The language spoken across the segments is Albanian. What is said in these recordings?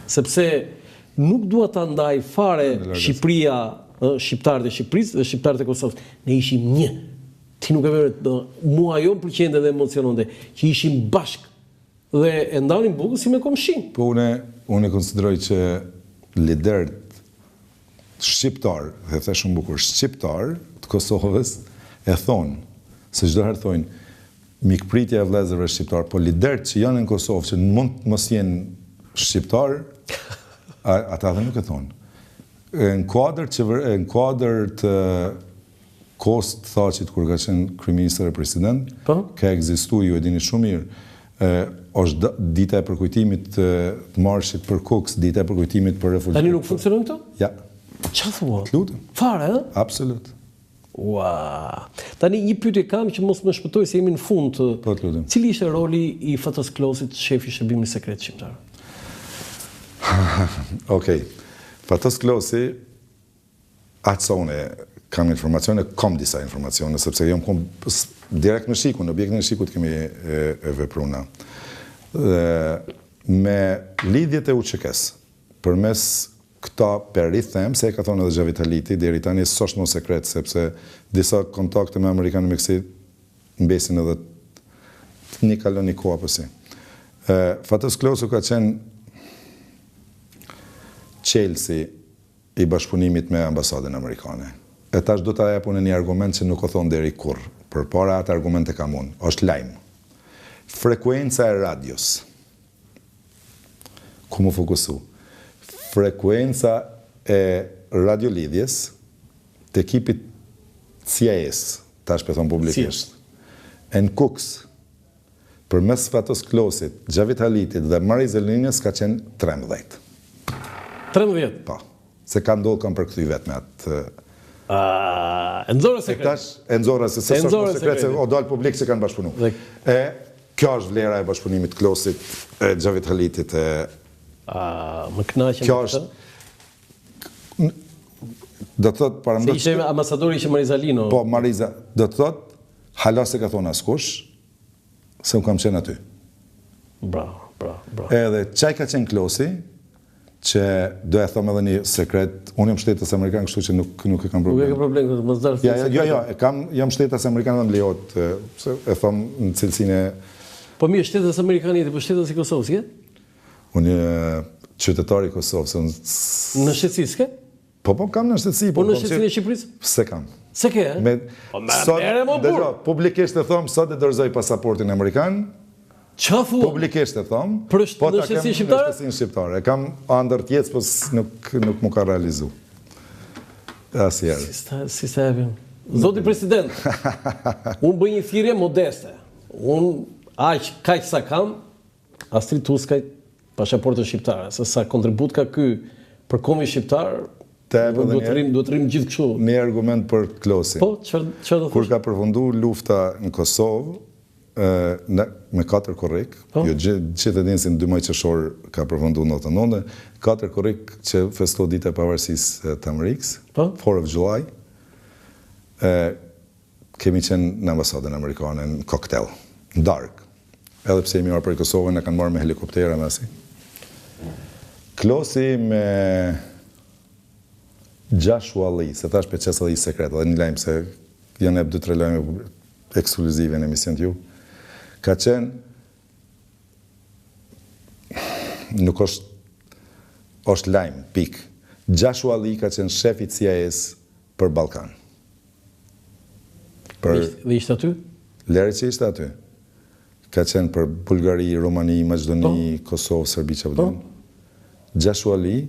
Sepse nuk dua ta ndaj fare Shqipëria, ë, shqiptarët e Shqipërisë dhe shqiptarët e Kosovës. Ne ishim një. Ti nuk e vëre, do, mua ajo më pëlqente dhe emociononte, që ishim bashkë dhe e ndanim bukën si me komshin. Po unë unë e konsideroj që liderët shqiptar, dhe the shumë bukur, shqiptar të Kosovës e thonë, se çdo herë thonë mikpritja e vëllezërve shqiptar, po liderët që janë në Kosovë që mund të mos jenë shqiptar, ata edhe nuk e thonë. Në kuadër që në kuadër të kohës të Thaçit kur ka qenë kryeministër e president, po? ka ekzistu, ju e dini shumë mirë, e, është dita e përkujtimit të, të marshit për Kukës, dita e përkujtimit për refugjatët. Tani nuk funksionon këto? Ja. Ça thua? Të lutem. Fare, ë? Absolut. Ua. Tani një pyetje kam që mos më shpëtoj se jemi në fund të. Po të lutem. Cili ishte roli i Fatos Klosit, shefi i shërbimit sekret shqiptar? Okej. Okay. Fatos Klosi Aq sa unë kam informacione, kam disa informacione, sepse jam kon direkt me SHIK-un, në objektin e SHIK-ut kemi e, e vepru na. Dhe me lidhjet e UÇK-së, përmes këta per i them, se e ka thonë edhe Xhavit Haliti, deri tani s'është mo sekret, sepse disa kontakte me amerikanë me kësi mbesin edhe një kalon një kohë apo si. E, Fatos Klosi ka qenë çelësi i bashkëpunimit me ambasadën amerikane. E tash do ta jap unë një argument që nuk o thonë deri kurrë. Përpara atë argument e kam unë. Është lajm. Frekuenca e radios. Ku m'u fokusu? Frekuenca e radiolidhjes të ekipit CIA-s, tash po e thom publikisht. E në Kukës, Përmes Fatos Klosit, Xhavit Halitit dhe Mariza Linës ka qenë 13. 13? Po. Se ka ndodhë kam përkthy vetë me atë e nxora sekret. E tash e nxora se se s'është sekret se o dalë publik se kanë bashkëpunu. Dhe... E kjo është vlera e bashkëpunimit Klosit, e Xhavit Halitit e A, më kënaqem. Kjo është do të thotë para Se ishte ambasadori ishte Mariza Lino. Po Mariza, do të thotë hala s'e ka thonë askush, Se unë kam qenë aty. Bravo, bravo, bravo. Edhe qaj ka qenë Klosi, që do e thom edhe një sekret, unë jam shtetas amerikan, kështu që nuk, nuk e kam problem. Nuk e ke problem, këtë mos dërë. Ja, ja, jo, jo, e kam, jam shtetas amerikan dhe më lejohet, se e thom në cilësinë e... Po mirë, shtetas amerikan je ti, po shtetas i Kosovës, je? Unë qytetar i Kosovës, unë... Nënshtetësi, s'ke? Po po kam nënshtetësi, po. Po nënshtetësinë e Shqipërisë? S'e kam. S'e ke, e? Me po me sot, mere mo burr. Publikisht e thom, sot e dorëzoj pasaportin amerikan. Ça thua? Publikisht e thom. Për po nënshtetësinë shqiptare? Nënshtetësinë shqiptare. E kam andërr të jetës, po nuk nuk m'u ka realizu. Asnjëherë. Si s'ta si s'ta japim. Zoti president, unë bëj një thirrje modeste. Unë aq kaq sa kam, Astrit Uskaj pashaportën shqiptare, se sa kontribut ka ky për kombin shqiptar, duhet të rrim, duhet të rrim gjithë kështu. Një argument për Klosin. Po, çfarë çfarë do thosh? Kur ka përfundu lufta në Kosovë, në, me 4 korrik, po? jo gjithë e dinë se në 12 qershor ka përfundu në 99, 4 korrik që festohet dita e pavarësisë të Amerikës, po? 4 of July, e, Kemi qenë në ambasadën amerikane në koktel, në darkë. Edhe pse jemi ardhur prej Kosovës, na kanë marrë me helikoptera me asi. Klosi me Joshua Lee, se thash pe qes edhe një sekret, edhe një lajm se janë ep 2-3 lajme ekskluzive në emision të ju. Ka qenë nuk është është lajm, pik. Joshua Lee ka qenë shef i CIA-s për Ballkan. Për... Dhe ishte aty? Lere që ishte aty. Ka qenë për Bulgari, Rumani, Maqedoni, po. Kosovë, Serbi, që po. Joshua Lee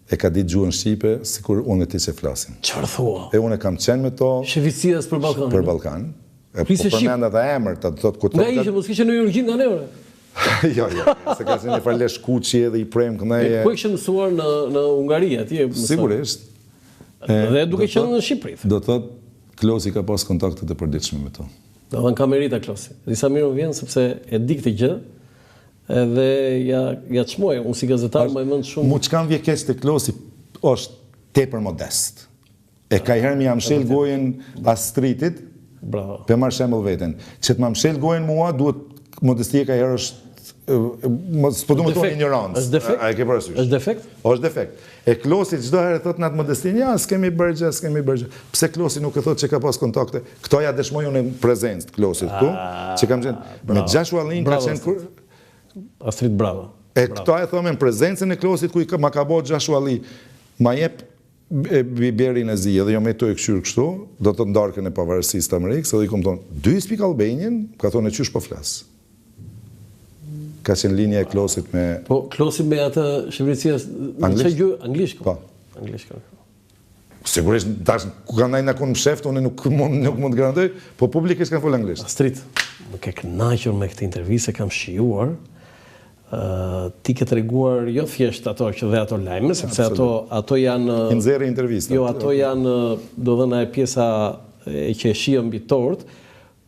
e ka ditë gjuhën shqipe sikur unë e ti që flasim. Çfarë thua? E unë e kam qenë me to. Shefi i CIA-s për Ballkan. Për Ballkan. E po përmend edhe emër, të thotë ku të. Nga ishte, mos kishte në origjinë nga ne ore. jo, jo, se ka qenë një farë lesh kuqi edhe i prem këndej. Ku e kishte mësuar në në Hungari atje? Sigurisht. Dhe duke qenë në Shqipëri. Do të thotë Klosi ka pas kontaktet e përditshme me to. Do thënë ka merita Klosi. Disa mirë më vjen sepse e di këtë gjë edhe ja ja çmoj. Unë si gazetar mbaj mend shumë. Mu çka më vjen keq te Klosi është tepër modest. E kajherë me ia mshel gojën Astritit. Bravo. Pe marr shembull veten. Që të ma mshel gojën mua duhet modestia kajherë është. S'po du me thonë injorancë. Është defekt? A e ke parasysh? Është defekt? Është defekt. E Klosi çdo herë thotë në atë modestinë, ja, s'kemi bërë gjë, s'kemi bërë gjë. Pse Klosi nuk e thotë që ka pas kontakte? Këto ja dëshmoj unë në prezencë të Klosit këtu, ah, që kam qenë me Joshua Lin ka qenë kur Astrit bravo. E këto e thome në prezencën e Klosit ku i ka, ma ka bo Joshua Lee. Ma jep biberin e zi, edhe jom tu e kqyrë kështu, do të n'darkën e pavarësisë të Amerikës, edhe i kom thonë, do you speak Albanian? Ka thonë, e qysh po flas? Ka qenë linja e Klosit me... Po, Klosi me atë shëvricia... Anglisht? Gjuhë? Anglisht, po. Anglisht, po. Sigurisht, tash, ku ka nejt në msheft, unë nuk mund, nuk mund të garantoj, po publikisht kanë folë anglisht. Astrit, më ke kënaqur me këtë intervistë, kam shijuar, ti ke treguar jo thjesht ato që dhe ato lajme, sepse ato ato janë I nxjerrë intervista. Jo, ato janë do dhëna e pjesa e që e shijon mbi tort,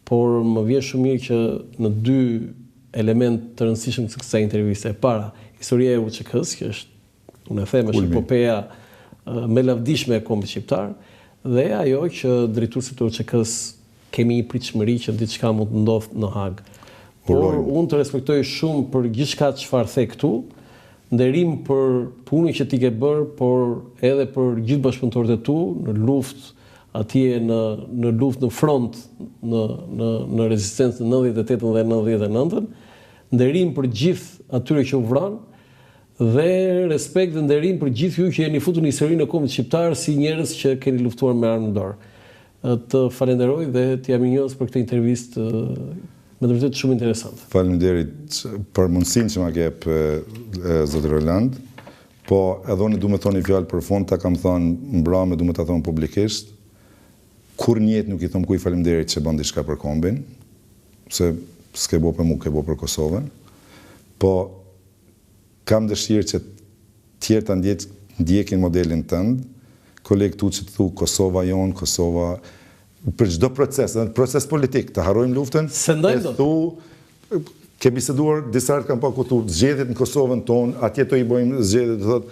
por më vjen shumë mirë që në dy element të rëndësishëm të kësaj interviste. E para, historia e UÇK-së, që është, unë e them, është epopeja më e lavdishme e kombit shqiptar, dhe ajo që drejtuesit e UÇK-së Kemi një pritshmëri që diçka mund të ndodhë në Hagë. Por unë të respektoj shumë për gjithçka çfarë the këtu, nderim për punën që ti ke bërë, por edhe për gjithë bashkëpunëtorët e tu në luftë atje në në luftë në front në në në rezistencë në 98-ën dhe 99-ën. Nderim për gjithë atyre që u vranë dhe respekt dhe nderim për gjithë ju që jeni futur në historinë e kombit shqiptar si njerëz që keni luftuar me armë në dorë. Të falenderoj dhe të jam mirënjohës për këtë intervistë me të vërtetë shumë interesante. Faleminderit për mundësinë që ma ke jep zoti Roland. Po edhe unë du me thonë një fjalë për fund, ta kam thonë mbrame, du me ta thonë publikisht. Kurrë n'jetë nuk i thom kuj faleminderit që bën diçka për kombin, se s'ke bo për mu, ke bo për Kosovën. Po Kam dëshirë që tjerë ta ndjekin modelin tënd, kolegë tu që të thu Kosova jonë, Kosova për çdo proces, edhe proces politik, ta harrojmë luftën, e thu ke biseduar disa herë kam pa ku thu zgjedhjet në Kosovën tonë, atje to i bëjmë zgjedhjet, do thotë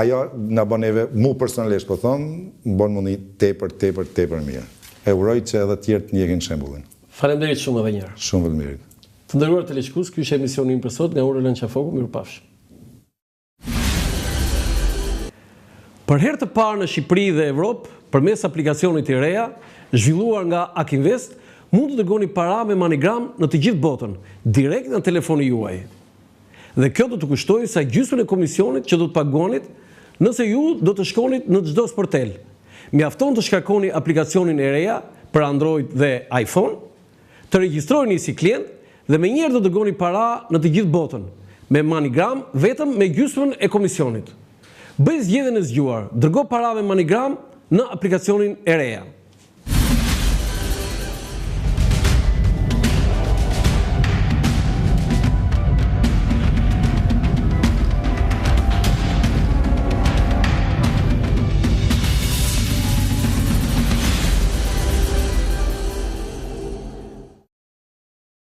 ajo na bën neve, mu personalisht po them, më bën m'u ni tepër, tepër, tepër mirë. E uroj që edhe tjerët të ndjekin shembullin. Faleminderit shumë edhe një herë. Shumë faleminderit. Të nderuar teleshikues, ky ishte emisioni im për sot nga unë Roland Qafoku, mirupafshim. Për herë të parë në Shqipëri dhe Evropë, përmes aplikacionit IREA, zhvilluar nga Akinvest, mund të dërgoni para me MoneyGram në të gjithë botën, direkt nga telefoni juaj. Dhe kjo do të kushtojë sa gjysmën e komisionit që do të paguanit nëse ju do të shkonit në çdo sportel. Mjafton të shkarkoni aplikacionin IREA për Android dhe iPhone, Të regjistroheni si klient dhe menjëherë do dërgoni para në të gjithë botën, me MoneyGram vetëm me gjysmën e komisionit. Bëj zgjedhjen e zgjuar, dërgo para me MoneyGram në aplikacionin IREA.